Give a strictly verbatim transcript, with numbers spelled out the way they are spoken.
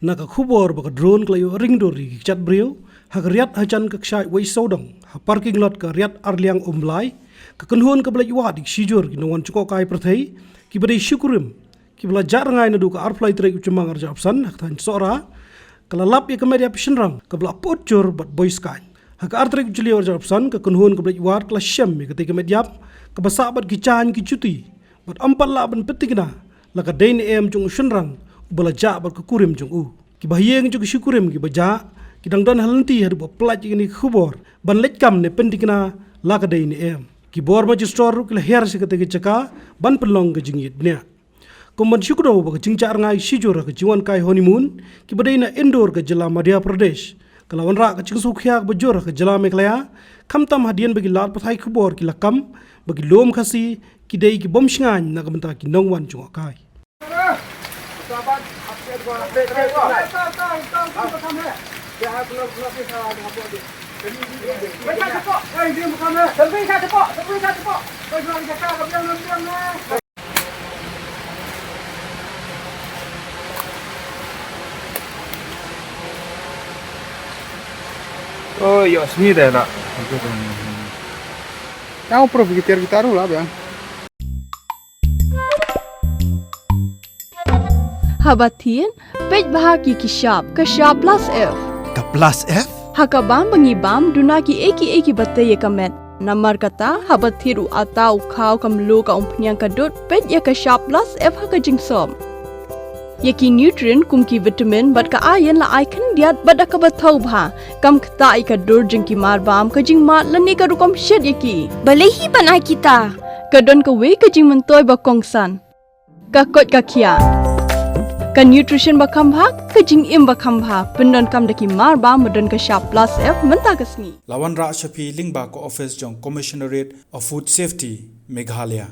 Na ka khubor ba ka drone ka la ïoh ring dur ïa ki kjat briew ha ka riat hajan ka kshaid Wei Sawdong ha parking lot ka riat Arliang Umblai, ka kynhun ka ba leit wad ïa ki shijur ki nongwan jngohkai pyrthei ki ba dei shi kurim, ki ba la jah rngai naduh ka arphew lai tarik u Jymmang arhajar arphew san ha ka thaiñ Sohra, ka la lap ïa ka met ïap shynrang ka ba la put jur bad boi skaiñ. Ha ka ar tarik u Jylliew arhajar arphew san, ka kynhun ka ba leit wad ka la shem ïa katei ka met ïap ka ba sah bad ki jaiñ ki juti bad ym pat lah ban pynthikna la ka dei ne em jong u shynrang u ba la jah bad ka kurim jong u. Ki bahaïing jong ki shi kurim ki ba jah ki dang don ha lynti haduh ba pynlait ïa kane ka khubor ban leit kam ne pynthikna la ka dei ne em. Ki bor majistor ruh ki la hiar sha katei ka jaka ban pynlong ka jingïit bniah. Kum ban shu kdew ba ka jingjah rngai shijur ha ka jingwan kai honeymoon ki ba dei na Indore ka jylla Madhya Pradesh ka la wanrah ka jingsngewkhia ka ba jur ha ka jylla Meghalaya, khamtam hadien ba ki lad pathai khubor ki la kam ba ki lum Khasi ki dei ki bym shngaiñ na ka bynta ki nongwan jngohkai. Oh, yo, sini deh, nak. Yang pro kita kita dulu lah, Bang. Haba thied, peit bha ki ki shap, ka shap plus F. Ka plus F? Ha ka bam ba ngi bam, duna ki ei ki ei ki ba tei ïa ka met. Namar kata, haba thied u atta u khaw ka mluh ka umphniang ka dud, peit ïa ka shap plus F ha ka jingsop. Ïa ki nutrient kum ki vitamin bad ka iron la ai khyndiat bad da kaba thaw bha, kam ktah ïa ka dur jong ki mar bam, ka jingmad lane ka rukom shet ïa ki. Balei hi ban ai kita? Ka don kawei ka jingmyntoi ba kongsan. Ka koit ka khiah. Ka nutrition ba kham bha, ka jingim ba kham bha, pyndonkam da ki mar bam ba don ka shap plus F mynta ka sngi. La wanrah sha phi lyngba ka office jong Commissionerate of Food Safety, Meghalaya.